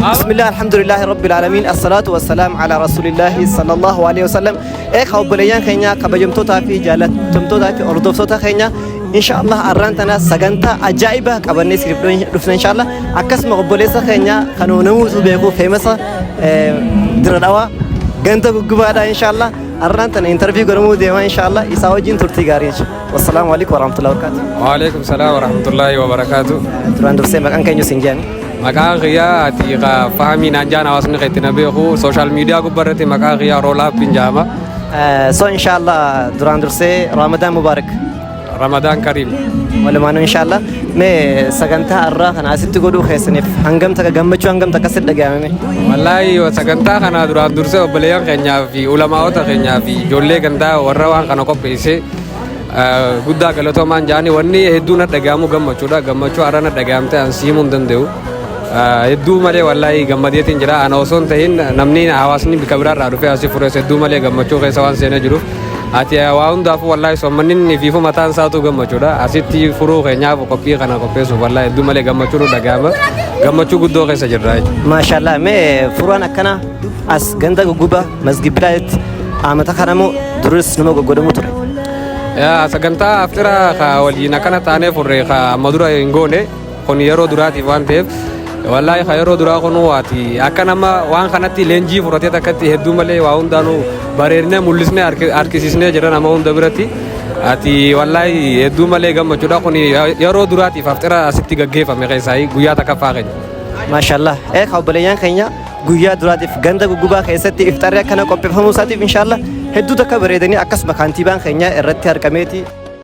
Bismillah, alhamdulillahi rabbil alamin, assalatu wassalaam ala rasulillahi sallallahu alaihi wasallam. Eeka obboleeyyan keenya kabajamtootaa fi jaalatamtootaa fi hordoftoota keenya, insha Allah arraan tana sagantaa ajaa'ibaa qabannee isiniif dhufne insha Allah. Akkasuma obboleessa keenya kan namuutu beeku, famous Dira Dhawaa ganda Guggubaadha, insha Allah arraan tana interview godhamuu deema insha Allah. Isaa wajjin turtii gaarii. Wassalaamu alaikum warahmatullahi wabarakatuh. Waalaikum salaam warahmatullahi wabarakatuh. Duraan dursee maqaan keenya isin jedhani. Maqaan kiyyaa ati Fahmii naan jaan, hawaasni kan itti na beeku social media gubbaarratti maqaa kiyyaa Roolaap hin jedhama. So inshallah duraan dursee Ramadan Mubarak. Ramadaan Kariim. Walumaanuu inshallah. Mee sagantaa har'aa kana asitti godhuu keessaniif hangam takka gammachuu, hangam takka sitti dhaga'ame? Wallaahi sagantaa kana duraan dursee obboleeyyan keenyaa fi ulamaa'ota keenyaa fi ijoollee gandaa warra waan kana qopheesse guddaa galatoomaan jaani. Wanni hedduu na dhaga'amu gammachuudha. Gammachuu har'a na dhaga'amte an siimuu hin danda'u. Hedduu malee wallaahi gammadeetiin jira. Ana osoo hin ta'in namni hawaasni bika biraarraa dhufee asii fures hedduu malee gammachuu keessa waan seenee jiruuf. Ati waa hundaafuu wallaahi soommanni fiifu mataan isaatu gammachuudha. Asitti furuu keenyaaf qophii kana qopheessuuf wallaahi hedduu malee gammachuu nu dhaga'ama. Gammachuu guddoo keessa jirra jechuudha. Maashaallah. Mee furaan akkana as ganda Gugguba masgid Bilaalitti amata kanamoo duris nama goggodamu ture? Yaa, sagantaa aftira ka waliin akkana taanee furre ka amma dura hin goone, kun yeroo duraatiif waan ta'eef, wallaahi ka yeroo duraa kun waati akka nama waan kanatti leenjii fudhatee takkatti hedduu malee waa hundaanuu bareednee mul'isnee harkisiisnee jira nama hunda biratti. Ati wallaahi hedduu malee gammachuudha. Kun yeroo duraatiif aftira asitti gaggeeffame keessaa guyyaa takkaffaa keenya. Maashaallah. Eeka obboleeyyan keenya, guyyaa duraatiif ganda Guggubaa keessatti ifxarri akkana qopheeffamuu isaatiif inshallah hedduu takka bareedanii, akkasuma kaantiibaan keenya irratti argameeti.